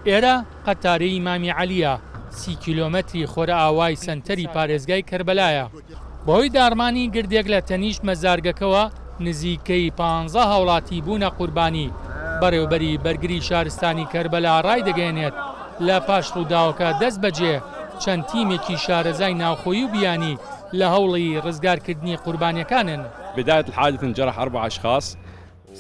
ئێرە قەتارەی مامی عەلییە، سی کیلۆمەتری خۆرئاوای سەنتەری پارێزگای کەربەلایە. بەهۆی داڕمانی گردێک لە تەنیشت مەزارگەکەوە نزیکەی پانزە هاوڵاتی بوونە قوربانی، بەڕێوبەری بەرگری شارستانی کەربەلا ڕایدەگەیەنێت، لە پاش ڕووداوەکە دەستبەجێ چەند تیمێکی شارەزای ناوخۆیی و بیانی لە هەوڵی ڕزگارکردنی قوربانیەکانن. بداية الحادث انجرح اربع اشخاص.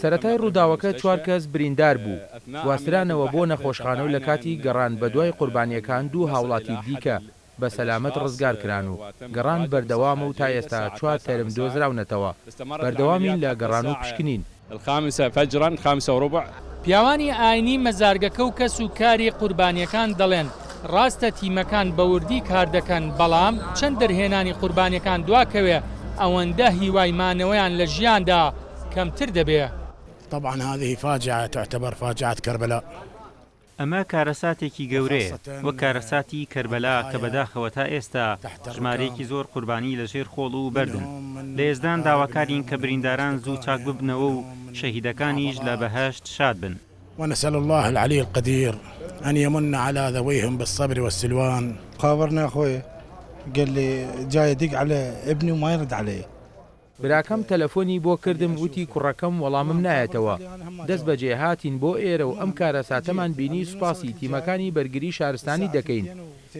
سەرەتای ڕووداوەکە چوار کەس بریندار بوو، گواسترانەوە بۆ نەخۆشخانە و لەکاتی گەڕان بەدوای قوربانییەکان دوو هاوڵاتی دیکە بە سەلامەت ڕزگارکران و گەڕان بەردەوامە و تا ئێستا چوار تەرم دۆزراونەتەوە، بەردەوامین لە گەڕان و پشکنین. الخامسە فجرا خامسە وربع. پیاوانی ئاینی مەزارگەکە و کەس و کاری قوربانیەکان دەڵێن، ڕاستە تیمەکان بە وردی کار دەکەن، بەڵام چەند دەرهێنانی قوربانیەکان دواکەوێ ئەوەندە هیوای مانەوەیان لە ژیاندا کەمتر دەبێ. طبعا هذه فاجعە تعتبر فاجعە کربلاء. ئەمە کارەساتێکی گەورەیە، وەک کارەساتی کەربەلا کە بەداخەوە تا ئێستا ژمارەیەکی زۆر قوربانی لە ژێر خۆڵ و بەردن. لە یەزدان داواکارین کە برینداران زوو چاک ببنەوە و شەهیدەکانیش لە بەهەشت شاد بن. ونسال اللە العلی القدیر ان یمن علی ذویهم بالصبر والسلوان. خابرني اخوي قال لي جاي ادق على ابني وما يرد علي. براکەم تەلەفۆنی بۆ کردم وتی کوڕەکەم وەڵامم نایەتەوە، دەستبەجێ هاتین بۆ ئێرە و ئەم کارەساتەمان بینی سوپاسی تیمەکانی بەرگری شارستانی دەکەین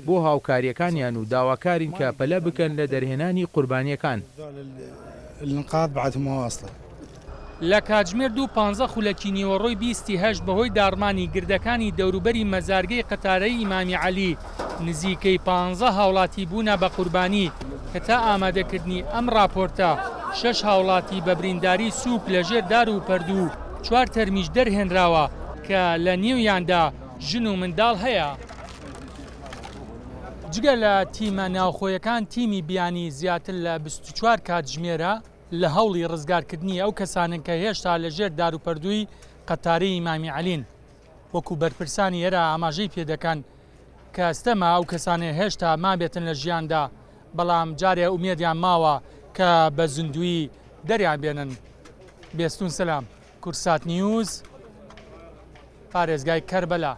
بۆ هاوکارییەکانیان و داواکارین کە پەلە بکەن لە دەرهێنانی قوربانییەکان. لە کاتژمێر دوو پانزە خولەکی نیوەڕۆی 20 ی هەشت بەهۆی داڕمانی گردەکانی دەوروبەری مەزارگەی قەتارەی ئیمامی عەلی نزیکەی پانزە هاوڵاتی بوونە بە قوربانی کە تا ئامادەکردنی ئەم ڕاپۆرتە شەش هاوڵاتی بە برینداری سووک لە ژێر دار و پەردوو و چوار تەرمیش دەرهێنراوە کە لە نێویاندا ژن و منداڵ هەیە. جگە لە تیمە ناوخۆیەکان تیمی بیانی زیاتر لە 24 کاتژمێرە لە هەوڵی ڕزگارکردنی ئەو کەسانەن کە هێشتا لە ژێر داروپەردووی قەتارەی مامی عەلین. وەکو بەرپرسانی ئێرە ئاماژەی پێدەکەن کە ئەستەمە ئەو کەسانەی هێشتا مابێتن لە ژیاندا، بەڵام جارێ ئومێدیان ماوە کە بە زیندوویی دەریان بێنن. بێستوون سەلام، کوردسات نیوز، پارێزگای کەربەلا.